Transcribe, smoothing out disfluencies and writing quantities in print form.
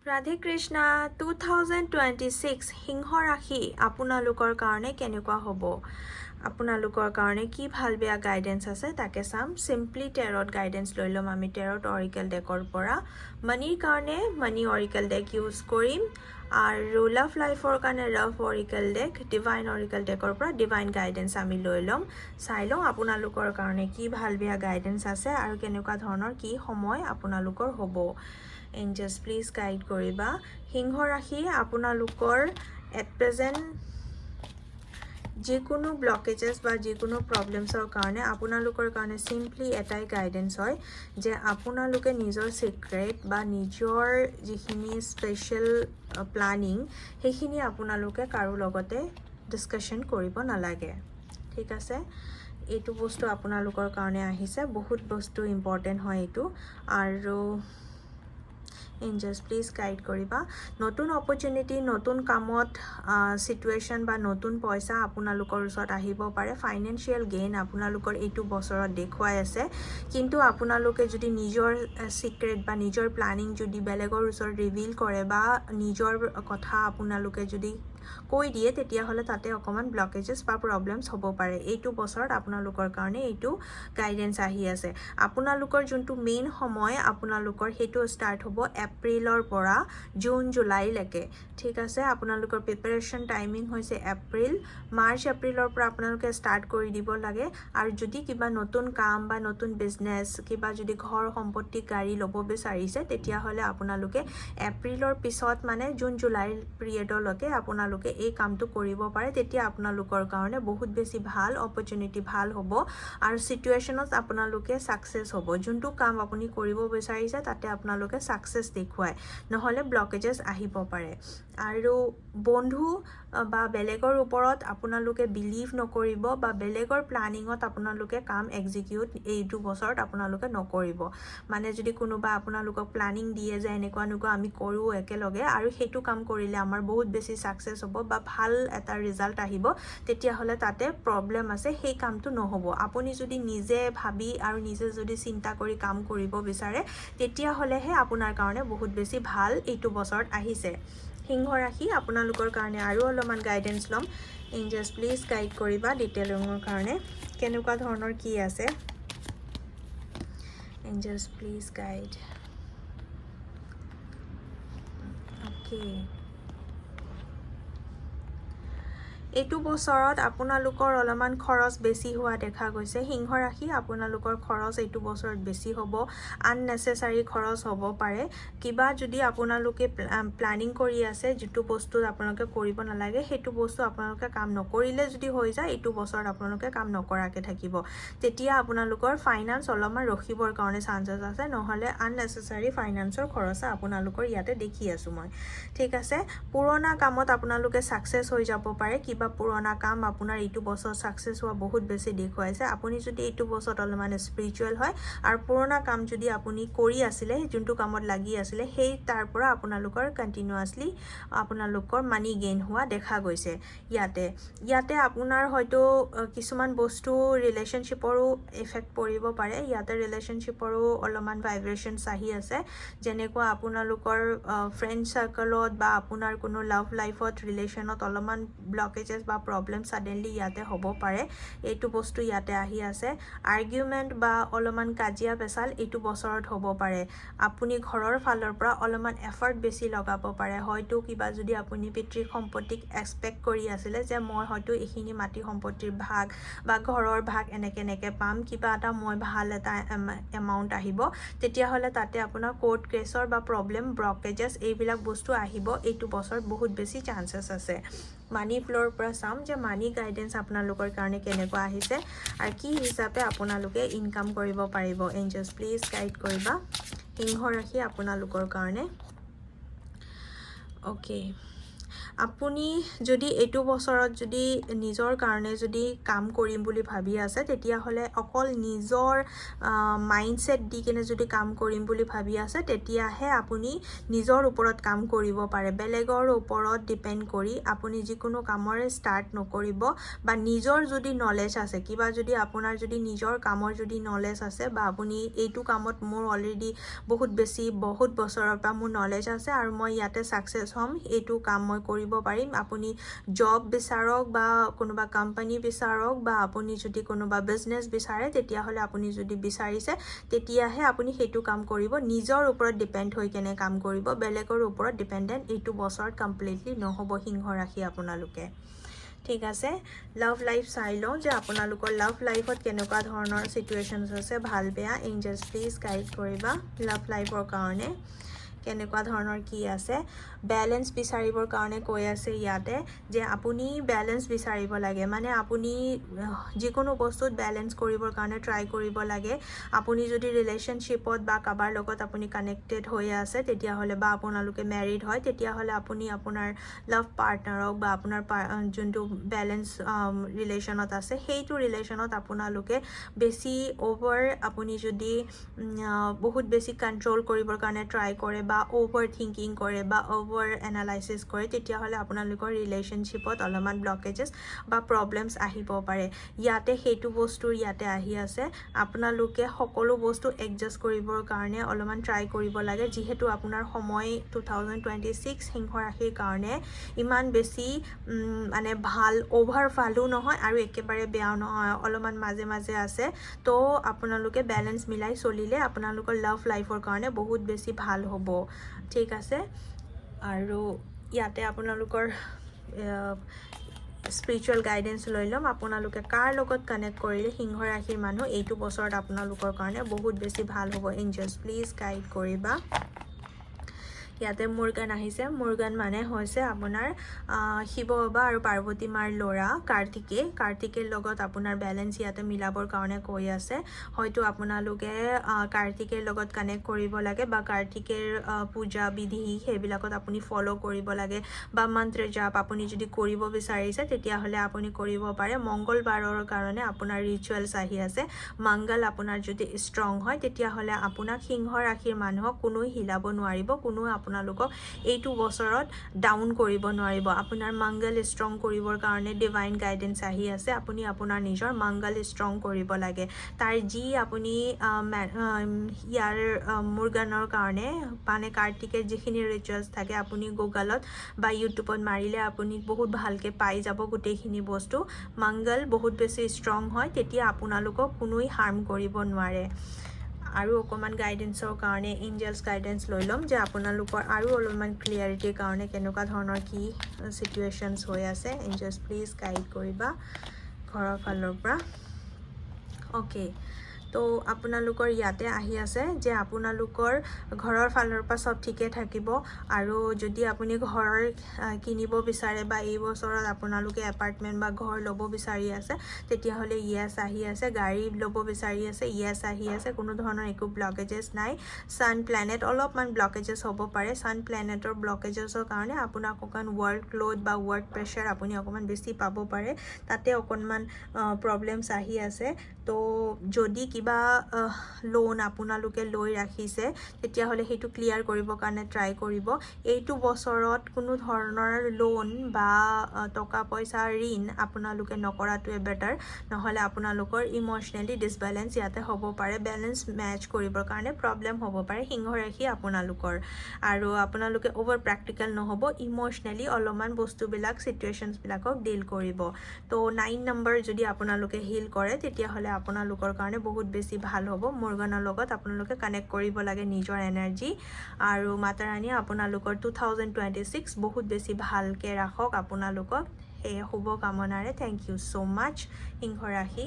ৰাধে কৃষ্ণা। 2026 সিংহ ৰাশি আপোনালোকৰ কাৰণে কেনেকুৱা হ'ব, আপোনালোকৰ কাৰণে কি ভাল বেয়া গাইডেঞ্চ আছে, তাকে চাম। চিম্পলি টেৰট গাইডেঞ্চ লৈ ল'ম আমি টেৰট অৰিকেল ডেকৰ পৰা। মানিৰ কাৰণে মানি অৰিকেল ডেক ইউজ কৰিম আৰু লাভ লাইফৰ কাৰণে লাভ অৰিকেল ডেক, ডিভাইন অৰিকেল ডেকৰ পৰা ডিভাইন গাইডেঞ্চ আমি লৈ ল'ম। চাই লওঁ আপোনালোকৰ কাৰণে কি ভাল বেয়া গাইডেঞ্চ আছে আৰু কেনেকুৱা ধৰণৰ কি সময় আপোনালোকৰ হ'ব। এঞ্জেলছ, প্লিজ গাইড কৰিবা। সিংহ ৰাশি, আপোনালোকৰ এট প্ৰেজেণ্ট যিকোনো ব্লকেজেছ বা যিকোনো প্ৰব্লেমছৰ কাৰণে আপোনালোকৰ কাৰণে চিম্পলি এটাই গাইডেঞ্চ হয় যে আপোনালোকে নিজৰ ছিক্ৰেট বা নিজৰ যিখিনি স্পেচিয়েল প্লানিং, সেইখিনি আপোনালোকে কাৰো লগতে ডিছকাশ্যন কৰিব নালাগে, ঠিক আছে? এইটো বস্তু আপোনালোকৰ কাৰণে আহিছে। বহুত বস্তু ইম্পৰ্টেণ্ট হয় এইটো। আৰু এঞ্জেলছ, প্লিজ গাইড কৰিবা। নতুন অপৰচুনিটি, নতুন কামত চিটুৱেশ্যন বা নতুন পইচা আপোনালোকৰ ওচৰত আহিব পাৰে। ফাইনেন্সিয়েল গেইন আপোনালোকৰ এইটো বছৰত দেখুৱাই আছে। কিন্তু আপোনালোকে যদি নিজৰ ছিক্ৰেট বা নিজৰ প্লানিং যদি বেলেগৰ ওচৰত ৰিভিল কৰে বা নিজৰ কথা আপোনালোকে যদি কৈ দিয়ে, তেতিয়াহ'লে তাতে অকণমান ব্লকেজেছ বা প্ৰব্লেমছ হ'ব পাৰে। এইটো বছৰত আপোনালোকৰ কাৰণে এইটো গাইডেঞ্চ আহি আছে। আপোনালোকৰ যোনটো মেইন সময় আপোনালোকৰ, সেইটো ষ্টাৰ্ট হ'ব এপ্ৰিলৰ পৰা জুন জুলাইলৈকে, ঠিক আছে? আপোনালোকৰ প্ৰিপেৰেশ্যন টাইমিং হৈছে এপ্ৰিল, মাৰ্চ। এপ্ৰিলৰ পৰা আপোনালোকে ষ্টাৰ্ট কৰি দিব লাগে। আৰু যদি কিবা নতুন কাম বা নতুন বিজনেছ কিবা যদি ঘৰ, সম্পত্তি, গাড়ী ল'ব বিচাৰিছে, তেতিয়াহ'লে আপোনালোকে এপ্ৰিলৰ পিছত মানে জুন জুলাই পিৰিয়ডলৈকে আপোনালোকে এই কামটো কৰিব পাৰে। তেতিয়া আপোনালোকৰ কাৰণে বহুত বেছি ভাল অপৰচুনিটি ভাল হ'ব আৰু চিটুৱেশ্যনত আপোনালোকে ছাকচেছ হ'ব। যোনটো কাম আপুনি কৰিব বিচাৰিছে, তাতে আপোনালোকে ছাকচেছ দেখুৱায়, নহ'লে ব্লকেজেছ আহিব পাৰে। আৰু বন্ধু বা বেলেগৰ ওপৰত আপোনালোকে বিলিভ নকৰিব বা বেলেগৰ প্লানিঙত আপোনালোকে কাম এক্সিকিউট এইটো বছৰত আপোনালোকে নকৰিব। মানে যদি কোনোবা আপোনালোকক প্লানিং দিয়ে যে এনেকুৱা এনেকুৱা আমি কৰোঁ একেলগে আৰু সেইটো কাম কৰিলে আমাৰ বহুত বেছি ছাকচেছ হ'ব বা ভাল এটা ৰিজাল্ট আহিব, তেতিয়াহ'লে তাতে প্ৰব্লেম আছে, সেই কামটো নহ'ব। আপুনি যদি নিজে ভাবি আৰু নিজে যদি চিন্তা কৰি কাম কৰিব বিচাৰে, তেতিয়াহ'লেহে আপোনাৰ কাৰণে বহুত বেছি ভাল এইটো বছৰত আহিছে। সিংহ ৰাশি, আপোনালোকৰ কাৰণে আৰু অলপমান গাইডেঞ্চ ল'ম। এঞ্জেলছ, প্লিজ গাইড কৰিবা। ডিটেইলিঙৰ কাৰণে কেনেকুৱা ধৰণৰ কি আছে? Angels, please guide. Okay. এইটো বছৰত আপোনালোকৰ অলপমান খৰচ বেছি হোৱা দেখা গৈছে। সিংহ ৰাশি, আপোনালোকৰ খৰচ এইটো বছৰত বেছি হ'ব। আননেচেচাৰী খৰচ হ'ব পাৰে। কিবা যদি আপোনালোকে প্লানিং কৰি আছে, যিটো বস্তু আপোনালোকে কৰিব নালাগে, সেইটো বস্তু আপোনালোকে কাম নকৰিলে যদি হৈ যায়, এইটো বছৰত আপোনালোকে কাম নকৰাকৈ থাকিব। তেতিয়া আপোনালোকৰ ফাইনেন্স অলপমান ৰখিবৰ কাৰণে চান্সেছ আছে। নহ'লে আননেচেচাৰী ফাইনেন্সৰ খৰচা আপোনালোকৰ ইয়াতে দেখি আছোঁ মই, ঠিক আছে? পুৰণা কামত আপোনালোকে ছাকচেছ হৈ যাব পাৰে। কিবা পুৰণা কাম আপোনাৰ এইটো বছৰত ছাকচেছ হোৱা বহুত বেছি দেখুৱাইছে। আপুনি যদি এইটো বছৰত অলপমান স্পিৰিচুৱেল হয় আৰু পুৰণা কাম যদি আপুনি কৰি আছিলে, যোনটো কামত লাগি আছিলে, সেই তাৰ পৰা আপোনালোকৰ কণ্টিনিউৱাছলি আপোনালোকৰ মানি গেইন হোৱা দেখা গৈছে ইয়াতে। ইয়াতে আপোনাৰ হয়তো কিছুমান বস্তু ৰিলেশ্যনশ্বিপৰো এফেক্ট পৰিব পাৰে। ইয়াতে ৰিলেশ্যনশ্বিপৰো অলপমান ভাইব্ৰেশ্যনছ আহি আছে। যেনেকুৱা আপোনালোকৰ ফ্ৰেণ্ড চাৰ্কলত বা আপোনাৰ কোনো লাভ লাইফত, ৰিলেশ্যনত অলপমান ব্লকেজেছ বা প্ৰব্লেম ছাডেনলি ইয়াতে হ'ব পাৰে। এইটো বস্তু ইয়াতে আহি আছে। আৰ্গিউমেণ্ট বা অলপমান কাজিয়া পেচাল এইটো বছৰত হ'ব পাৰে। আপুনি ঘৰৰ ফালৰ পৰা অলপমান এফৰ্ট বেছি লগাব পাৰে। হয়তো কিবা যদি আপুনি পিতৃ সম্পত্তিক এক্সপেক্ট কৰি আছিলে যে মই হয়তো এইখিনি মাটি সম্পত্তিৰ ভাগ বা ঘৰৰ ভাগ এনেকৈ এনেকৈ পাম, কিবা এটা মই ভাল এটা এমাউণ্ট আহিব, তেতিয়াহ'লে তাতে আপোনাৰ কোৰ্ট কেছৰ বা প্ৰব্লেম, ব্লকেজেছ এইবিলাক বস্তু আহিব এইটো বছৰত বহুত বেছি চান্সেছ আছে। মানি ফ্ল'ৰ পৰা চাম যে মানি গাইডেঞ্চ আপোনালোকৰ কাৰণে কেনেকুৱা আহিছে আৰু কি হিচাপে আপোনালোকে ইনকাম কৰিব পাৰিব। এঞ্জেলছ, প্লিজ গাইড কৰিবা সিংহ ৰাশি আপোনালোকৰ কাৰণে। অ'কে। আপুনি যদি এইটো বছৰত যদি নিজৰ কাৰণে যদি কাম কৰিম বুলি ভাবি আছে, তেতিয়াহ'লে অকল নিজৰ মাইণ্ডছেট দি কেনে যদি কাম কৰিম বুলি ভাবি আছে, তেতিয়াহে আপুনি নিজৰ ওপৰত কাম কৰিব পাৰে। বেলেগৰ ওপৰত ডিপেণ্ড কৰি আপুনি যিকোনো কামৰে ষ্টাৰ্ট নকৰিব। বা নিজৰ যদি নলেজ আছে কিবা, যদি আপোনাৰ যদি নিজৰ কামৰ যদি নলেজ আছে বা আপুনি এইটো কামত মোৰ অলৰেডি বহুত বেছি বহুত বছৰৰ পৰা মোৰ নলেজ আছে আৰু মই ইয়াতে ছাকচেছ হ'ম, এইটো কাম মই কৰিব পাৰিম, আপুনি জব বিচাৰক বা কোনোবা কোম্পানী বিচাৰক বা আপুনি যদি কোনোবা বিজনেছ বিচাৰে, তেতিয়াহ'লে আপুনি যদি বিচাৰিছে, তেতিয়াহে আপুনি সেইটো কাম কৰিব। নিজৰ ওপৰত ডিপেণ্ড হৈ কেনে কাম কৰিব। বেলেগৰ ওপৰত ডিপেণ্ডেণ্ট এইটো বছৰত কমপ্লিটলি নহ'ব সিংহ ৰাশি আপোনালোকে। ঠিক আছে, লাভ লাইফ চাই লওঁ যে আপোনালোকৰ লাভ লাইফত কেনেকুৱা ধৰণৰ চিটুৱেশ্যনছ আছে, ভাল বেয়া। এঞ্জেলছ, প্লিজ গাইড কৰিবা, লাভ লাইফৰ কাৰণে কেনেকুৱা ধৰণৰ কি আছে। বেলেঞ্চ বিচাৰিবৰ কাৰণে কৈ আছে ইয়াতে যে আপুনি বেলেঞ্চ বিচাৰিব লাগে। মানে আপুনি যিকোনো বস্তুত বেলেঞ্চ কৰিবৰ কাৰণে ট্ৰাই কৰিব লাগে। আপুনি যদি ৰিলেশ্যনশ্বিপত বা কাৰোবাৰ লগত আপুনি কানেক্টেড হৈ আছে তেতিয়াহ'লে, বা আপোনালোকে মেৰিড হয়, তেতিয়াহ'লে আপুনি আপোনাৰ লাভ পাৰ্টনাৰক বা আপোনাৰ যোনটো বেলেঞ্চ ৰিলেশ্যনত আছে, সেইটো ৰিলেশ্যনত আপোনালোকে বেছি অ'ভাৰ আপুনি যদি বহুত বেছি কণ্ট্ৰল কৰিবৰ কাৰণে ট্ৰাই কৰে বা অ'ভাৰ থিংকিং কৰে বা অ'ভাৰ এনালাইচিছ কৰে, তেতিয়াহ'লে আপোনালোকৰ ৰিলেশ্যনশ্বিপত অলপমান ব্লকেজেছ বা প্ৰব্লেমছ আহিব পাৰে। ইয়াতে সেইটো বস্তুৰ ইয়াতে আহি আছে। আপোনালোকে সকলো বস্তু এডজাষ্ট কৰিবৰ কাৰণে অলপমান ট্ৰাই কৰিব লাগে, যিহেতু আপোনাৰ সময় 2026 সিংহ ৰাশিৰ কাৰণে ইমান বেছি মানে ভাল, অ'ভাৰ ভালো নহয় আৰু একেবাৰে বেয়াও নহয়, অলপমান মাজে মাজে আছে। তো আপোনালোকে বেলেঞ্চ মিলাই চলিলে আপোনালোকৰ লাভ লাইফৰ কাৰণে বহুত বেছি ভাল হ'ব। ঠিক আছে, আৰু ইয়াতে আপোনালোকৰ স্পিৰিচুৱেল গাইডেঞ্চ লৈ ল'ম। আপোনালোকে কাৰ লগত কানেক্ট কৰিলে সিংহ ৰাশিৰ মানুহ এইটো বছৰত আপোনালোকৰ কাৰণে বহুত বেছি ভাল হ'ব? এঞ্জেলছ, প্লিজ গাইড কৰিবা। ইয়াতে মুৰুগান আহিছে। মুৰুগান মানে হৈছে আপোনাৰ শিৱ বাবা আৰু পাৰ্বতী মাৰ ল'ৰা কাৰ্তিকে। কাৰ্তিকেৰ লগত আপোনাৰ বেলেঞ্চ ইয়াতে মিলাবৰ কাৰণে কৈ আছে। হয়তো আপোনালোকে কাৰ্তিকেৰ লগত কানেক্ট কৰিব লাগে বা কাৰ্তিকেৰ পূজা বিধি সেইবিলাকত আপুনি ফ'ল' কৰিব লাগে বা মন্ত্ৰ জাপ আপুনি যদি কৰিব বিচাৰিছে, তেতিয়াহ'লে আপুনি কৰিব পাৰে। মংগলবাৰৰ কাৰণে আপোনাৰ ৰিচুৱেলছ আহি আছে। মংগল আপোনাৰ যদি ষ্ট্ৰং হয়, তেতিয়াহ'লে আপোনাক, সিংহ ৰাশিৰ মানুহক কোনোৱে হিলাব নোৱাৰিব। কোনোৱে আপোনালোকক এইটো বছৰত ডাউন কৰিব নোৱাৰিব। আপোনাৰ মংগল ষ্ট্ৰং কৰিবৰ কাৰণে ডিভাইন গাইডেঞ্চ আহি আছে। আপুনি আপোনাৰ নিজৰ মংগল ষ্ট্ৰং কৰিব লাগে। তাৰ যি আপুনি ইয়াৰ মুৰুগানৰ কাৰণে, মানে কাৰ্তিকে যিখিনি ৰিচুৱেলছ থাকে, আপুনি গুগলত বা ইউটিউবত মাৰিলে আপুনি বহুত ভালকৈ পাই যাব গোটেইখিনি বস্তু। মংগল বহুত বেছি ষ্ট্ৰং হয়, তেতিয়া আপোনালোকক কোনোৱেই হাৰ্ম কৰিব নোৱাৰে। আৰু অকণমান গাইডেঞ্চৰ কাৰণে এঞ্জেলছ গাইডেঞ্চ লৈ ল'ম যে আপোনালোকৰ আৰু অলপমান ক্লিয়াৰিটিৰ কাৰণে কেনেকুৱা ধৰণৰ কি চিটুৱেশ্যনছ হৈ আছে। এঞ্জেলছ, প্লিজ গাইড কৰিবা ঘৰৰ ফালৰ পৰা। অ'কে, তো আপোনালোকৰ ইয়াতে আহি আছে যে আপোনালোকৰ ঘৰৰ ফালৰ পৰা চব ঠিকে থাকিব। আৰু যদি আপুনি ঘৰ কিনিব বিচাৰে বা এই বছৰত আপোনালোকে এপাৰ্টমেণ্ট বা ঘৰ ল'ব বিচাৰি আছে, তেতিয়াহ'লে য়েছ আহি আছে। গাড়ী ল'ব বিচাৰি আছে, য়েছ আহি আছে। কোনো ধৰণৰ একো ব্লকেজেছ নাই। ছান প্লেনেট অলপমান ব্লকেজেছ হ'ব পাৰে। ছান প্লেনেটৰ ব্লকেজেছৰ কাৰণে আপোনাক অকণমান ৱৰ্ক লোড বা ৱৰ্ক প্ৰেছাৰ আপুনি অকণমান বেছি পাব পাৰে। তাতে অকণমান প্ৰব্লেমছ আহি আছে। তো যদি কিবা লোন আপোনালোকে লৈ ৰাখিছে, তেতিয়াহ'লে সেইটো ক্লিয়াৰ কৰিবৰ কাৰণে ট্ৰাই কৰিব। এইটো বছৰত কোনো ধৰণৰ লোন বা টকা পইচা ঋণ আপোনালোকে নকৰাটোৱে বেটাৰ। নহ'লে আপোনালোকৰ ইম'চনেলি ডিছবেলেঞ্চ ইয়াতে হ'ব পাৰে। বেলেঞ্চ মেচ কৰিবৰ কাৰণে প্ৰব্লেম হ'ব পাৰে সিংহ ৰাশি আপোনালোকৰ। আৰু আপোনালোকে অ'ভাৰ প্ৰেক্টিকেল নহ'ব, ইম'চনেলি অলপমান বস্তুবিলাক, চিটুৱেশ্যনছবিলাকক ডিল কৰিব। তো 9 নম্বৰ যদি আপোনালোকে হিল কৰে, তেতিয়াহ'লে আপোনালোকৰ কাৰণে বহুত বেছি ভাল হ'ব। মুৰুগানৰ লগত আপোনালোকে কানেক্ট কৰিব লাগে নিজৰ এনাৰ্জি। আৰু মাতা ৰাণীয়ে আপোনালোকৰ 2026 বহুত বেছি ভালকৈ ৰাখক আপোনালোকক, সেয়ে শুভ কামনাৰে। Thank you so much, সিংহ ৰাশি।